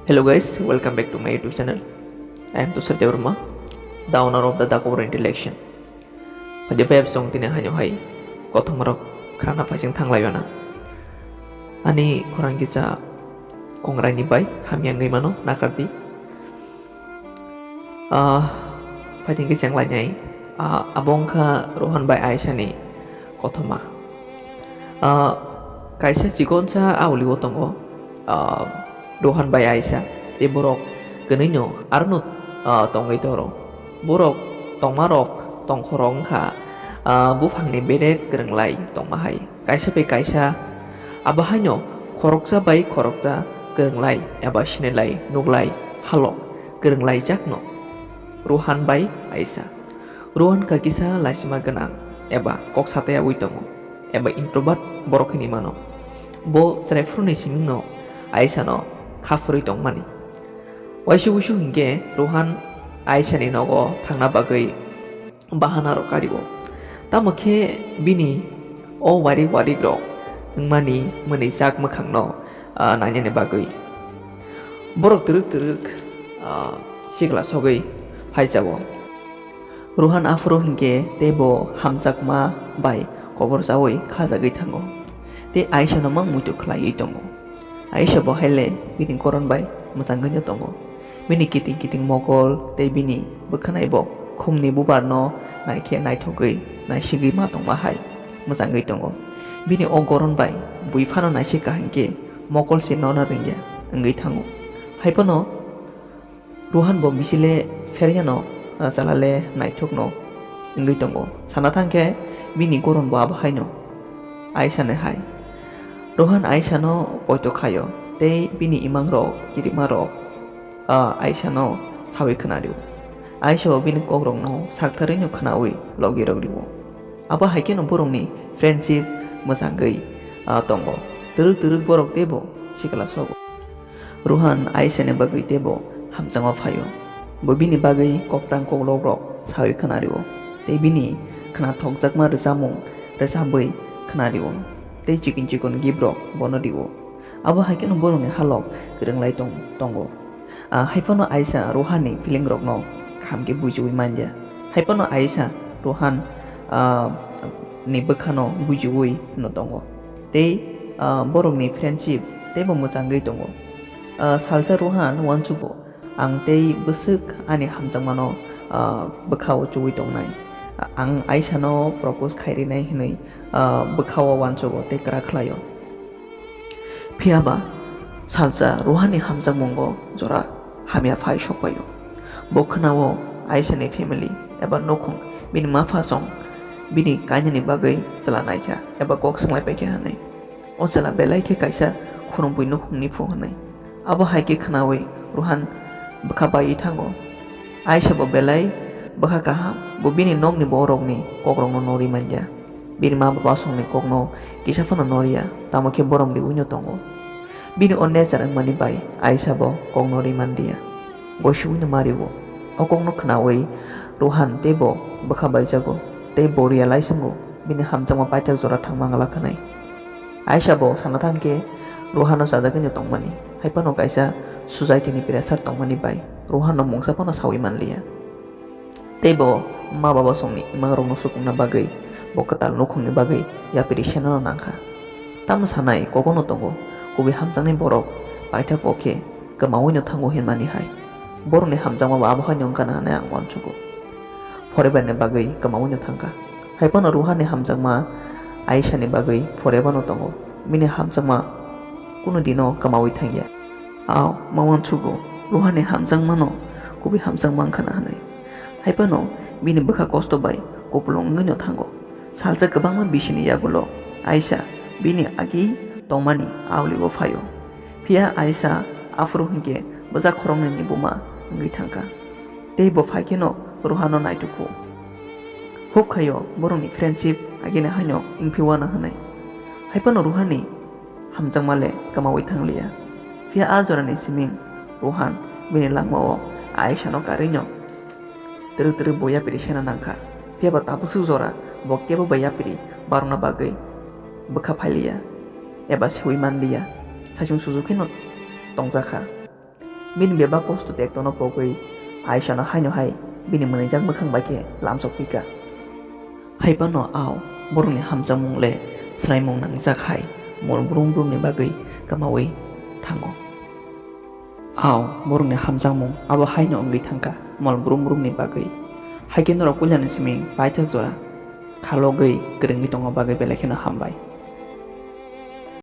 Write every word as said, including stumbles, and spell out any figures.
Hello guys, welcome back to my YouTube channel. I am Tushar Debbarma, the owner of the Dakobor Intellection. Phaidi phai song tini haino hai kothoma rok khrana phaising thanglai ana. Ani khorang kisa kongrai ni bai hamya wngwi mano nakardi. Ah, phaidi kisa chenglai nai. Ah, abo wngkha Rohan bai Aisha ni kothoma. Ah, kaisa chikonsa auli o tongo. Ah, Rohan bai Aisha tei borok kwnwi no arono, ah, tongwi toro. Borok tongma rok tongkhorok wngkha, ah, buphang ni berek kwrwnglai tongma hai. Kaisa bai kaisa abo haino khoroksa bai khoroksa kwrwnglai eba sinilai nuklai halo kwrwnglaijakno Rohan bai Aisha. Rohan kha kisa laisima gwnang eba kok satayagwi tongo eba introvert borok hinwi mano. Bo chwrai phuruni simingno Aisha no kha phurwi tongmani. Waisa wuisu hinkhe Rohan Aisha ni nogo thangna bagwi bahana rok kario. Tamo khe bini o warik warik rok wngmani mwnwijak mwkhang no, ah, nainani bagwi. Borok twrwk twrwk, ah, sikla sogwi phaijao. Rohan aphuru hinkhe teibo hamjakma bai kobor chaui khajagwi thango. Tei Aisha no mang muitu khlaiwi tongo. Aisha bo haile bini goron bai mwchangwi no tongo. Bini kiting kiting mokol tei bini bwkhanai bo khumni bubar no naikhe naithogwi naisigwi ma tongma hai mwchangwi tongo. Bini o goron bai bui phano naisik kaham khe mokol se nona rwngya wngwi thango. Haiphano Rohan bo bisi le pheryano, ah, chala le naithokno wngwi tongo. Sana thang khe bini goron bo abo haino Aisha ni hai. Rohan Aisha no poito khaio tei bini imang rok, kirima rok, ah, Aisha no sawi khwnario. Aisha bo bini kok rok no saktharwi no khwnawi logi rok rio. Abo hai kheno borok ni friendship mwchangwi, ah, tongo. Twrwk twrwk borok teibo sikla sogo. Rohan Aisha ni bagwi teibo hamjakma phaio. Bo bini bagwi koktang koklok rok sawi khwnario, tei bini khwnathokjakma rwchapmung rwchapwi khwnario, tei chikon chikon gift rok bono rio. Abo hai kheno borokni halok kwrwnglai tong-, tongo. Ah, haiphano Aisha Rohan ni feeling rokno kaham khe bujiwi manya. Haiphano Aisha Rohan, ah, ni bwkhano bujiwi no tongo. Tei, ah, borokni friendship teibo mwchangwi tongo. Ah, salsa Rohan uansugo, ang tei bwswk ani hamjakmano, ah, bwkhao chuwi tongnai. Ang Aisha no propose khai rinai hinwi, ah, bwkhao uansugo tei kwrak khlaio. Phiya ba salsa Rohan ni hamjakmungo jora hamya phai sokpaio. Bo khwnao Aisha ni family eba nukhung bini mapha song bini kainani bagwi chwla naikha eba kok swnglai paikha hinwi. O chwla belai khe kaisa khorokbwi nukhungni phu hinwi. Abo hai khe khwnawi Rohan bwkha baiwi thango. Aisha bo belai bwkha kaham, bo bini nokni borokni kokrokno norwi manya. Bini ma baba songni kokno kisa phano noriya, tamo khe borom riwi no tongo. Bini o nature wngmani bai Aisha bo kok norwi manliya. Goisiwi no mario. O kokno khwnawi Rohan teibo bwkha baijago, tei bo realize wngo bini hamjakma paithak jora thangma ngala khwnai. Aisha bo sana thang khe Rohano chajagwi no tongmani, hai phano kaisa society ni pressure tongmani bai Rohano mungsa phano sawi manliya. Tei bo ma baba songni imangrokno supungna bagwi bo kwtal nukhungni bagwi yapri senano nangkha. Tamo sanai kogono tongo, kubui hamjaknai borok paithak kok khe kwmaui no thango hinmani hai. Borokni hamjakma bo abo haino wngkha na hinwi ang uansugo. Forever ni bagwi kwmaui no thangkha. Hai phano Ruhani hamjakma Aisha ni bagwi forever no tongo. Bini hamjakma kunu dino kwmaui thangya. Ao, ma uansugo, Ruhani hamjakmano kubui hamjakma wngkha na hinwi. Hai phano bini bwkha kosto bai kupulung wngwi no thango. Salsa kwbangma bisini yagulo Aisha bini agi tongmani auli o phaio. Phiya Aisha aphuru hinkhe bwsa khoroknwi ni buma wngwi thangkha. Tei bo phai kheno Ruhano naitukhu. Hub khaio borokni friendship agini haino wngphi uana hinwi. Hai phano Ruhani hamjakma le kwmaui thangliya. Phiya a jorani siming Ruhan bini langmao Aishano karwino twrwk twrwk bo yapri sena nangkha. Phiya ba tabuksu jora bo kebo bai yapri barokna bagwi bwkha phailiya eba seui manliya. Saichung sujuk kheno tongjakha. Bini bebak kosto tektono pogwi Aishano haino hai bini mwnwijak mwkhang bai khe lamsok pika. Hai phano ao borokni hamjakmung le swlaimung nangjak hai mol brum brumni bagwi kwmaui thango. Ao borokni hamjakmung abo haino wngwi thangkha mol brum brumni bagwi. Hai khe norok puilani simi paithak jora khalogwi kwrwngwi tongma bagwi belai kheno hambai.